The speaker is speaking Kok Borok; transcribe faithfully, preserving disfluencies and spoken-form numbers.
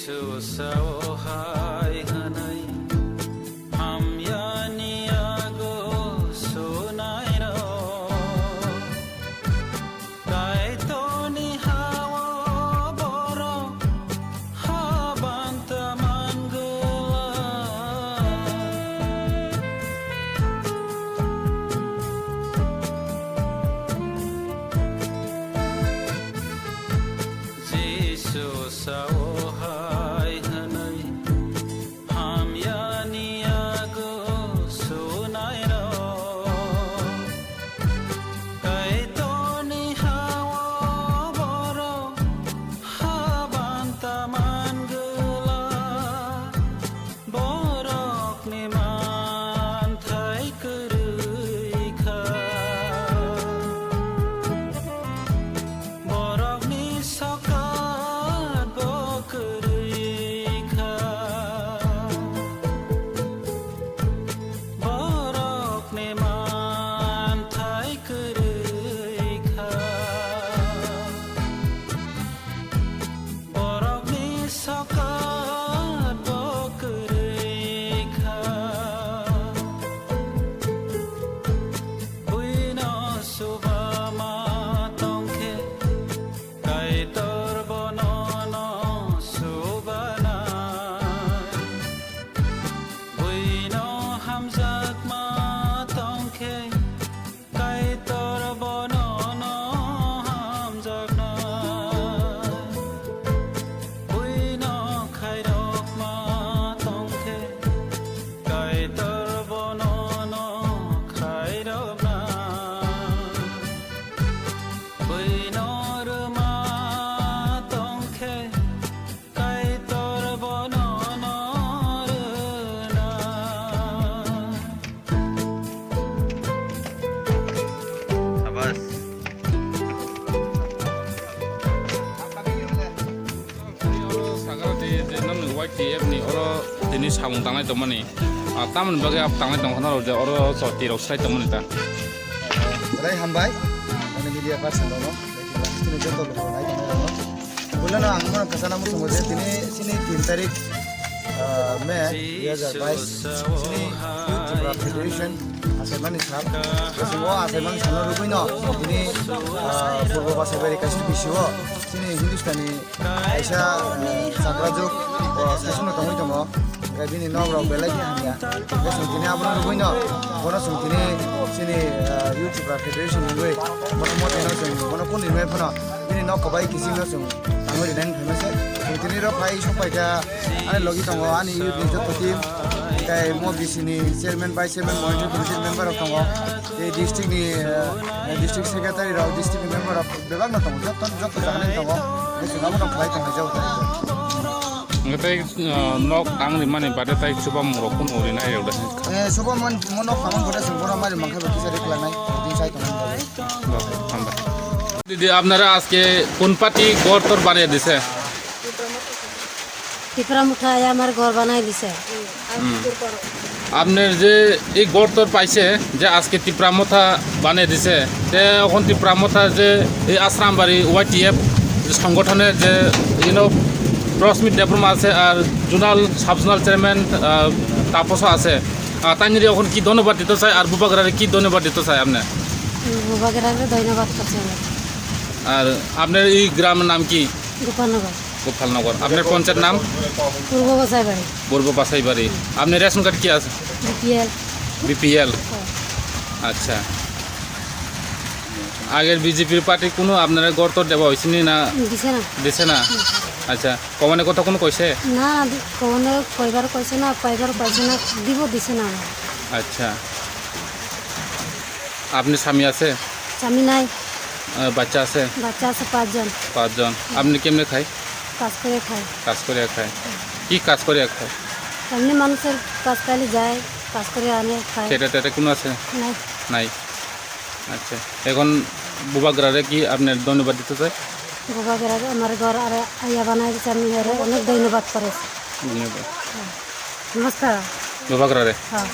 Susao hai hwnwi hamyani yago sunairok. Kaitorni ha-o borok habanta mangwlak. Jisu sao hai hwnwi hamyani yago sunairok. Kaitorni ha-o borok habanta mangwlak. Borokni manthai kwrwi kha. Borokni sokat bo kwrwi kha. Borokni manthai kwrwi kha. Borokni sokat bo kwrwi kha. Buino suba ma tongkhe, Kaitor bono no subanai. Buino hamjakma tongkhe, Kaitor bono no hamjaknai. Buino khairokma tongkhe, Kaitor bono no khairoknai. Buino rwma tongkhe, Kaitor bono no rwna. Sabas. Oro sagra di je nang Y T F ni oro tini samung tangnai tongmani. Ah, tamoni bagwi abo tangnai tongkha naro je oro choti rok sai tongmani ta. Belai hambai, ani media person rokno, tini joto logo nai tongnai rokno. Buino no ang mano kwchana muchungo je tini chini tin tarik, ah, May dui hazar bais, chini Youth Tipra Federation achaimani sal. Chwng o achaimani salno rwgwino tini, ah, Purbo Basaibari kaisa bisio chini Hindustani kaisa, ah, chakrajwk, ah, saichungno tongwi tongo. Hwnkhe bini nok rok belai khe hamya. Hwnkhe chwng tini abono rwgwino, bono chwng tini chini, ah, Youth Tipra Federation ni wngwi bono mothai no chwng bono kunu rimai phano bini nok kwbai kiching no chwng tangwi rinani phaima se. Chwng tini rw phai sok phai kha ani logi tongo ani youth ni joto team. Tei mo B C ni chairman, vice chairman, monitoring committee member rok tongo. Tei district ni, ah, district secretary rok, district ni member rok bebak no tongo. Joto, joto jaga ni tongo. Hwnkhe chwng abono khlai tongo, jao tongo. Hwnkhe tei, ah, nok tang rimani bade tei chubamung rok kunu rinai rok da? Eh, chubamung mo nok tangmani bade chwng bono mari mankha bo kisa ri khlai nai. Din sai tongmani bagwi. Hambai. দিদি, আপনারা আজকে কোন পার্টি ঘর তোর বানিয়ে দিছে? টিপরা মুঠায় আমার ঘর বানাই দিছে। আপনার যে এই ঘর তোর পাইছে যে আজকে টিপরা মথা বানিয়ে দিছে, তে এখন টিপরা মথা যে এই আশ্রামবাড়ি ওয়াইটিএফ যে সংগঠনের যে, you know, প্রস্মিত দেববর্মা আছে আর জোনাল, সাব জোনাল চেয়ারম্যান, আহ, তাপসও আছে। আহ, তাই নিয়ে এখন কি ধন্যবাদ দিতে চাই আর বুবাগ্রারে কি ধন্যবাদ দিতে চাই আপনি? বুবাগ্রারে ধন্যবাদ করছি আমি। আর আপনার এই গ্রামের নাম কি? গোপালনগর। গোপালনগর। আপনার পঞ্চায়েত নাম? পূর্ব গোসাইবাড়ি। পূর্ব বাসাইবাড়ি। আপনার রেশন কার্ড কি আছে? বিপিএল। বিপিএল। হ্যাঁ। আচ্ছা। আগের বিজেপির পার্টি কোনো আপনারা ঘর তো দেওয়া হয়েছে নি না? দিছে না। দিছে না? হুম। আচ্ছা। কমানে কথা কোনো কইছে? না, দি-, কমানে কইবার কইছে না, পাইবার কইছে না, দিব দিছে না। আচ্ছা। আপনি স্বামী আছে? স্বামী নাই। আহ, বাচ্চা আছে? বাচ্চা আছে পাঁচজন। পাঁচজন। হুম। আপনি কেমনে খায়? কাজ করে খায়। কাজ করে খায়। হুম। কি কাজ করে খায়? এমনি মানুষের কাজ পাইলে যায়, কাজ করে আনে, খায়। খেতে টেতে কোনো আছে? নাই। নাই। আচ্ছা। এখন বুবাগ্রারে কি আপনি ধন্যবাদ দিতে চাই? বুবাগ্রারে আমার ঘর আর আইয়া বানাই দিছে, আমি এর অনেক ধন্যবাদ করেছি। ধন্যবাদ। হুম। নমস্কার। বুবাগ্রারে? হ্যাঁ।